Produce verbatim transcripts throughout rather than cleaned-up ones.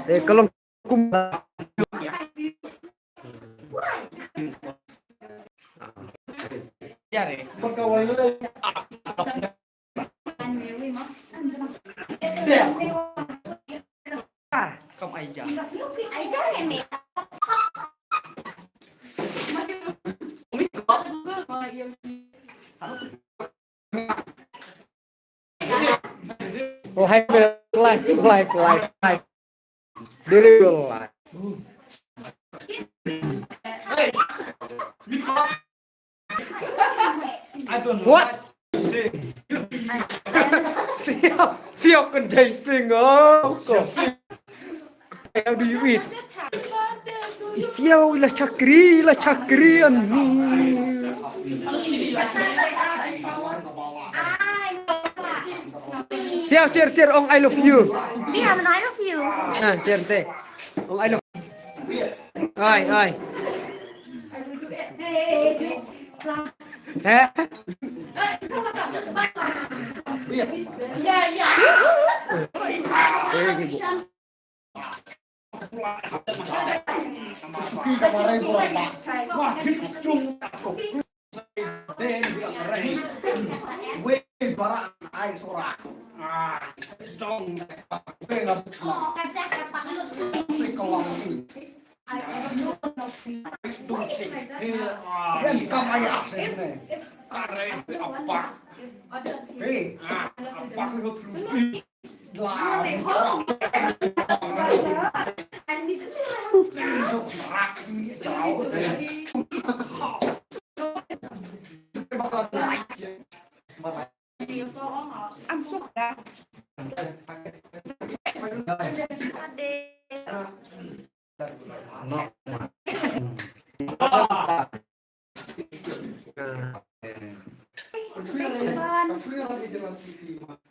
Eh, ka long kum. Live, live, live, live. Diri live. What? Siaw, siaw kan jai sing oh. How do you eat? Siaw ila chakri, ila chakri an. Siaw cher cher ong I love you. Liam, I love you. Ah, cher te. Ong I love. Ai, ai. He?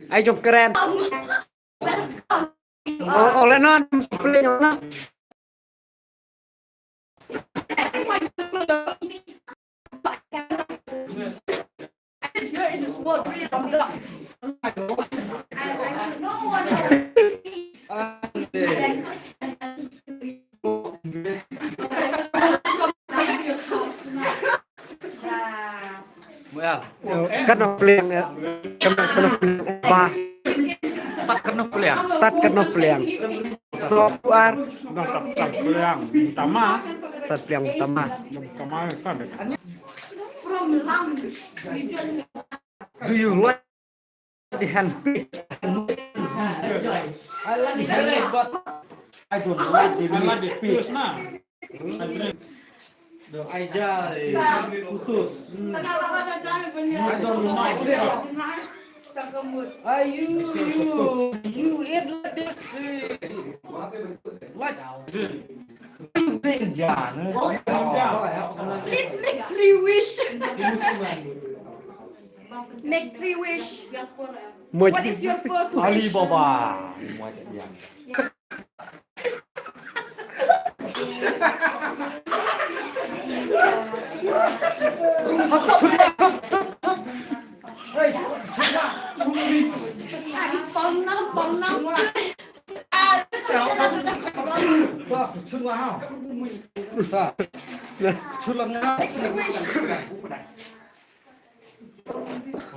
Ai jong kren. Oh, oh, le non. Ka nongpliang, eh, ka nong, ka nongpliang, eh, ba. Tat ka nongpliang. Tat ka nongpliang. So, tu ar. Nong tat, tat pliang. Tama. Tat pliang tama. Tama kan. Do you like the handpick? I like the handpick, but I don't like the meat pick. Aja, eh, putus. Hmm. I don't like it. Ah, you, you, you eat like this, eh, like, you bring down, eh? Please make three wish. Make three wish. What is your first wish? Alibaba.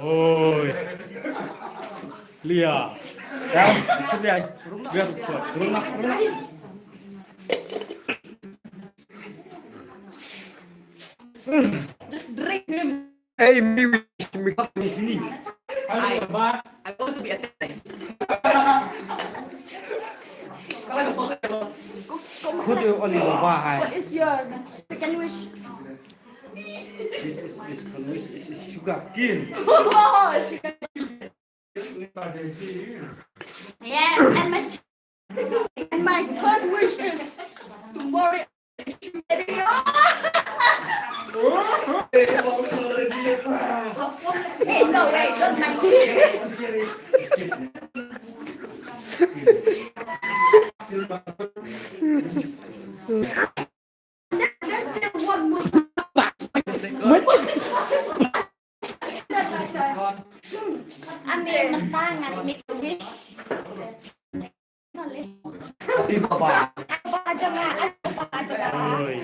Oi. Lia. Ya, lia. Biar kuat. Runa, runa. Just drink him. Hey, mi, mi, mi. I, I want to be a test. Could you only buy? What is your second wish? This is, this is, this is sugar cane. Yes, and my, and my third wish is to marry. Hey, no, wait, don't mind me. There's still one more. Ani mentang, ani make a wish. Ba jong nga, ba jong nga. Oi.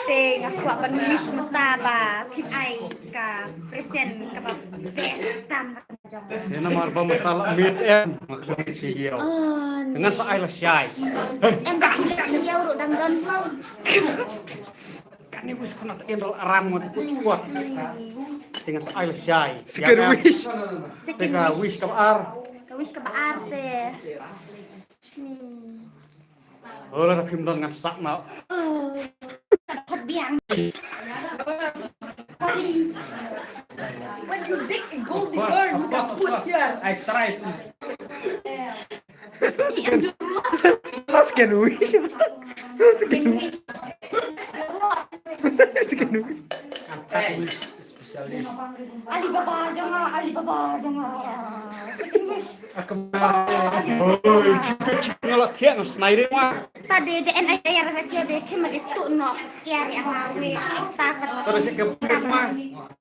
Te nga kwah ban wish mynta ba phin ai ka present kaba best tam na ka jong nga. Te namar ba mynta la miet em, nga kwah shi ïew. Ah, ngan sa ai lashai. Em ba phi leh shi ïew ruh dang don. Kane wish khun na ta dien dal aram ngot kut kut. Te ngan sa ai lashai. Second wish. Te ka wish kaba ar. Ka wish kaba ar te. Hmm. Oh, la phim don ngan sa na. Oh. Kot biang. When you dig a gold digger, you can put here. I try to. Second wish. Second wish. Second wish. Alibaba jong nga, Alibaba jong nga. Second wish. Oi, cukup, cukup, nga la khiah, nga snai deh, ma. Ta de, de, en ai, ai, rasa cia de, khe ma de tu no, sia de, ama, we, ta, ta, ta, de, si ke, ma.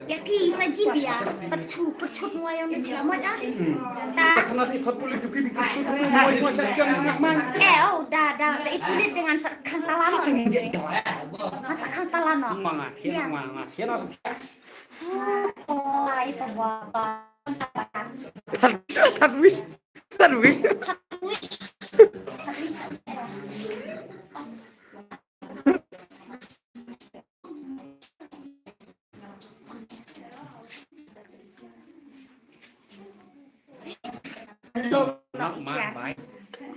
Ya ki sa ji bia, ta chu, per chut ngwa yang ni la ma ja. Ta. Ta sana di fat puli tu ki bi chut ngwa yang ma. Eh, oh, da, da, da, it puli dengan sa khang tala no. Masa khang tala no. Manga, kena, manga, kena. Oh, ai pa wa pa. That wish, that wish.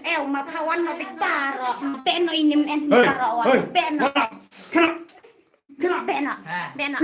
Eh, ma phawan no big baro. Beno inim en baro. Beno. Beno. Beno.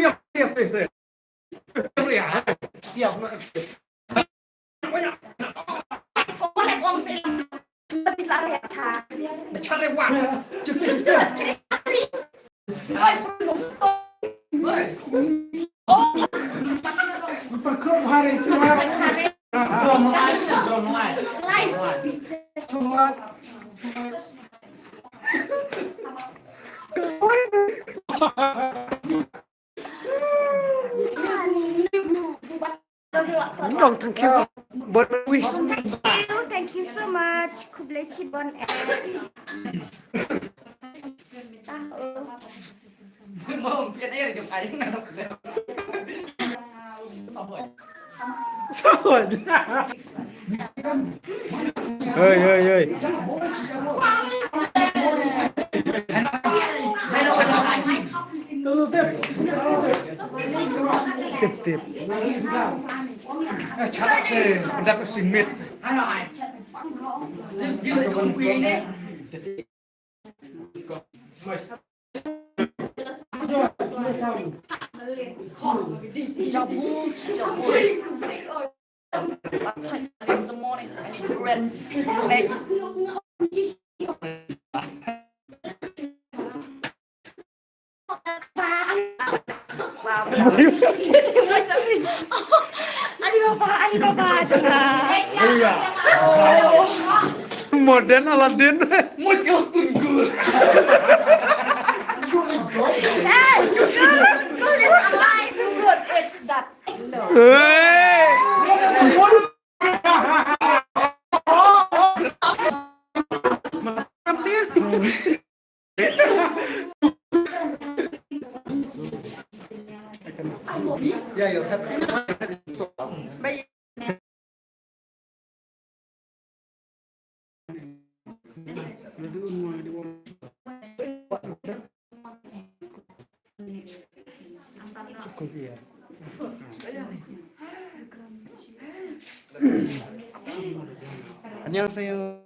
Nong, thank you. Bon wish. Thank you, thank you so much. Khublei chibon. Oi, oi, oi. Tip, tip. Alibaba, Alibaba, jangan. Modern Aladdin. Hey, good, good is alive, good. It's that. Hey. 안녕하세요.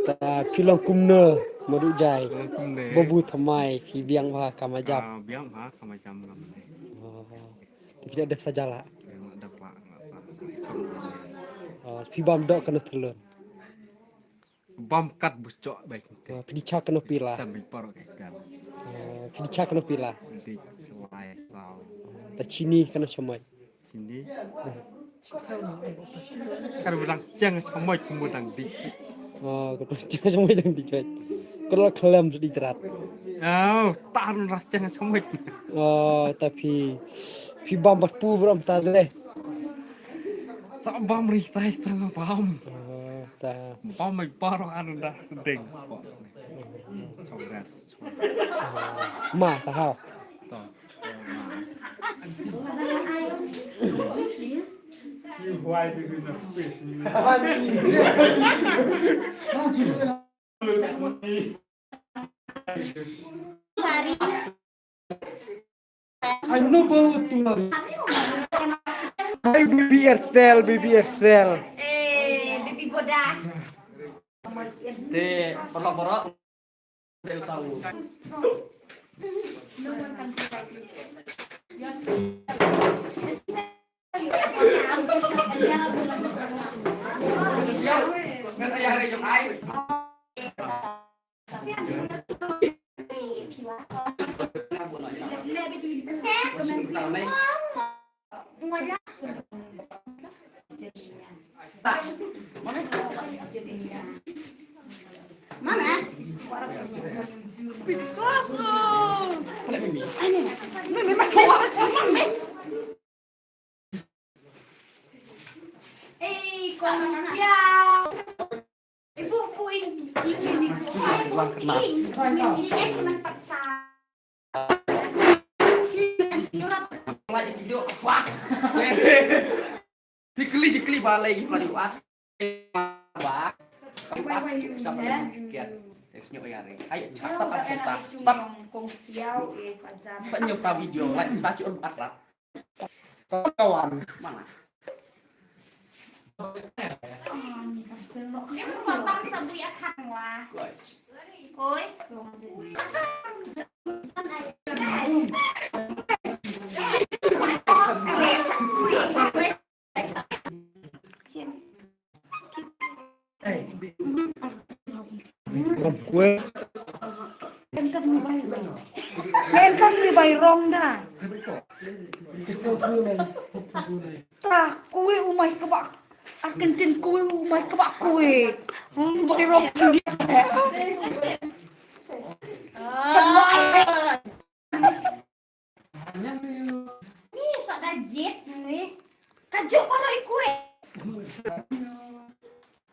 Ta phi long kumno, Maduh Jai? Long kumne. Babu thymmai, phi biang bha ka majam. Ah, biang bha ka majam ngam ne. Oh. Phi da dep sa jala. Dep la, nga sa. Oh, phi bam doh kano thlun. Bam kat buchok bai kinte. Ah, phi di cha kano pila. Tam bi paro ke kan. Ah, phi di cha kano pila. Di selai saw. Ta chini kano chamai. Chini. Kan budang chang chamai kumudang di. Ah, kan budang chang chamai dang di kai. Kan la khlem di trat. Au, tan rah chang samut. Oh, ta phi, phi bam bat pu bram ta de. Sa bam ri tai tang bam. Oh, ta. Bam mai paro an da sedeng. Songras. Ma ta hau. To. Lari. Ano ba ito lari? Ay, baby Ertel, baby Ertel. Eh, baby Boda. Te, pala-pala. Hi kli ji kli ba lei ki pari was. Ba. Pari was cukup sa pari kiat. Thanks nyo ya re. Ayo, start, start, start, start. Sa nyo ta video, like ta cukup start. Kawan. Mana? Good. Kwe. Ken kam ni bai rong da. Ta kwe umai kaba. Akan tin kwe umai kaba kwe. Hmm, bai rong. Kaba